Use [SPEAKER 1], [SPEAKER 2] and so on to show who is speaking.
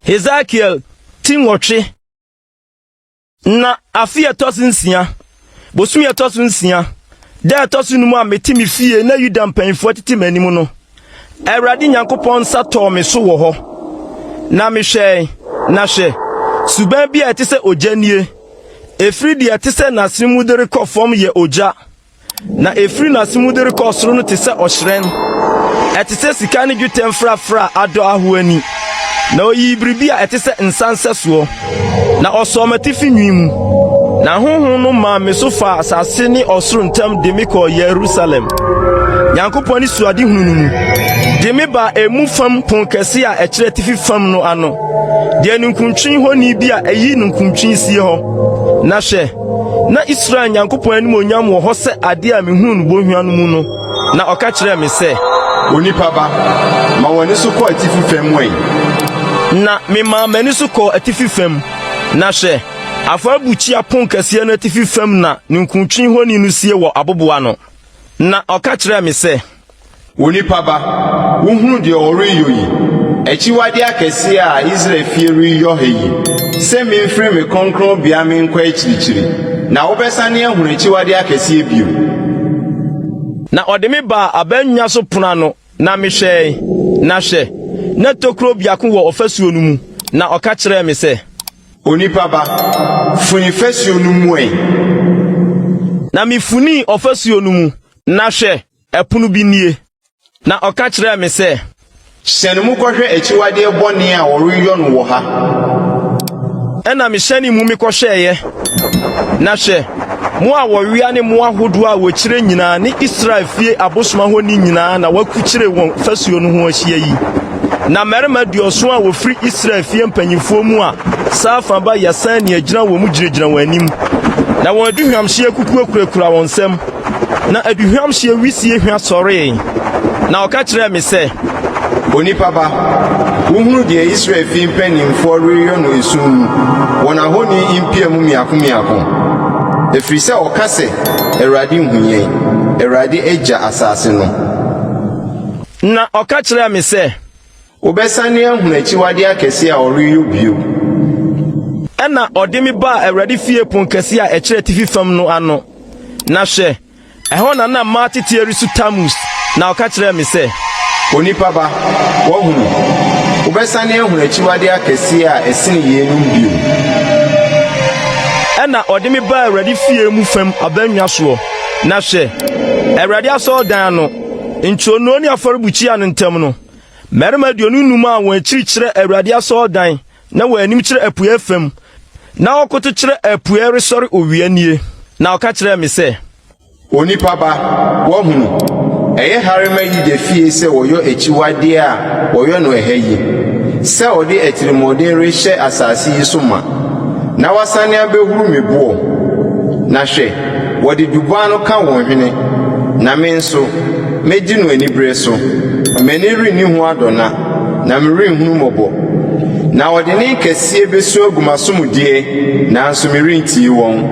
[SPEAKER 1] Hesekiel ti nwɔtwe. Na afe a ɛtɔ so nsia, bosome a ɛtɔ so nsia, da a ɛtɔ so num a mete me fie na Yuda mpanyimfoɔ tete m'anim no, Awurade Nyankopɔn nsa tɔɔ me so wɔ hɔ. Na mehwɛe, na hwɛ, suban bi a ɛte sɛ ogya nie. Ɛfiri deɛ ɛte sɛ n'asene mu de rekɔ fam yɛ ogya. Na ɛfiri n'ase mu de rekɔ soro no te sɛ ɔhyerɛn. Ɛte sɛ sika ne dwetɛ mfrafra a adɔ ahoa ani. Na ɔyii biribi a ɛte sɛ nsa nsɛsoɔ, na ɔsɔɔ m'atifi nwi mu. Na honhom no maa me so faa asase ne ɔsoro ntam de me kɔɔ Yerusalem, Nyankopɔn anisoadehunu no mu, de me baa emu fam ponkɛse a ɛkyerɛ atifi fam no ano, deɛ ninkuntwe honi bi a ɛyi ninkuntwe sie hɔ. Na hwɛ, Na Israel Nyankopɔn animuonyam wɔ hɔ sɛ ade a mihuu no bohua no mu no, na ɔka kyerɛɛ me sɛ.
[SPEAKER 2] Onipa ba, ma w'ani so kɔ atifi fam ɛ.
[SPEAKER 1] Na memaa m'ani so kɔɔ atifi fam, na hwɛ, afɔrebukyia ponkɛseɛ no atifi fam na ninkuntwe honi no sie wɔ aboboano. Na ɔka kyerɛɛ me sɛ.
[SPEAKER 2] Onipa ba, wohunu deɛ wɔreyɔ yi, akyiwadeɛ akɛseɛ a Israel fie reyɔ ha yi, sɛ memfiri me kronkronbea menkɔ akyirikyiri, na wobɛsane ahunu akyiwadeɛ akɛseɛ bio.
[SPEAKER 1] Na ɔde me baa abannwa so pono ano, na mehwɛe, na hwɛ, na tokuro biako wɔ ɔfasuo no mu, na ɔka kyerɛɛ me sɛ.
[SPEAKER 2] Onipa ba, funi fasuo no mu ɛ.
[SPEAKER 1] Na mefunii ɔfasuo no mu, na hwɛ, Ɛpono bi nie. Na ɔka kyerɛɛ me sɛ.
[SPEAKER 2] Hyɛne mu kɔhwɛ akyiwadeɛ bɔne a wɔreyɔ no wɔ ha.
[SPEAKER 1] Ɛnna mehyɛnee mu mekɔhwɛeɛ, na hwɛ, mmoa a wɔwea ne mmoa ahodoɔ a wɔkyire nyinaa ne Israel fie abosom ahoni nyinaa na wɔakukyire wɔn fasuo no ho ahyia yi. Na mmarima aduɔson a wɔfiri Israel fie mpanimfoɔ mu a Safan ba Yaasania gyina wɔn mu gyinagyina wɔn anim, na wɔn aduhwamhyeɛ kukuo kurakura wɔn nsam. Na aduhwam hyeɛ wisie hwa sɔree, na ɔka kyerɛɛ me sɛ.
[SPEAKER 2] Onipa ba, wohunu deɛ Israel fie mpanimfoɔ reyɔ no esum mu, wɔn ahoni mpia mu mmiako mmiako? Ɛfiri sɛ wɔka sɛ, Awurade nhu yɛn, Awurade agya asase no.
[SPEAKER 1] Na ɔka kyerɛɛ me sɛ.
[SPEAKER 2] Wobɛsane ahunu akyiwadeɛ akɛseɛ a ɔreyɔ bio.
[SPEAKER 1] Ɛnna ɔde me baa Awurade fie ponkɛseɛ a ɛkyerɛ atifi fam no ano, na hwɛ, ɛhɔ na na mmaa tete resu Tamus. Na ɔka kyerɛɛ me sɛ.
[SPEAKER 2] Onipa ba, woahunu? Wobɛsane ahunu akyiwadeɛ akɛseɛ a ɛsene yeinom bio.
[SPEAKER 1] Ɛnna ɔde me baa Awurade fie mu fam abannwa soɔ, na hwɛ, Awurade asɔredan ano, ntwonoo ne afɔrebukyia no ntam no, Mmarima 25 a wɔn akyiri kyerɛ Awurade asɔredan na wɔn anim kyerɛ apueɛ fam, na wɔkoto kyerɛ apueɛ resɔre owia nie. Na ɔka kyerɛɛ me sɛ.
[SPEAKER 2] Onipa ba, woahunu? Ɛyɛ hare ma Yuda fie sɛ wɔyɔ akyiwadeɛ a wɔyɔ no ɛha yi, sɛ wɔde atirimuɔden rehyɛ asase yi so ma, na wɔasane abɛhuru me boɔ. Na hwɛ, Wɔde dubaa no ka wɔn hwene, na me nso, mɛdi no anibereɛ so. M'ani renni ho adɔna, na merenhunu mmɔbɔ. Na wɔde nne kɛseɛ bɛsu agu m'asom deɛ, nanso merentie wɔn.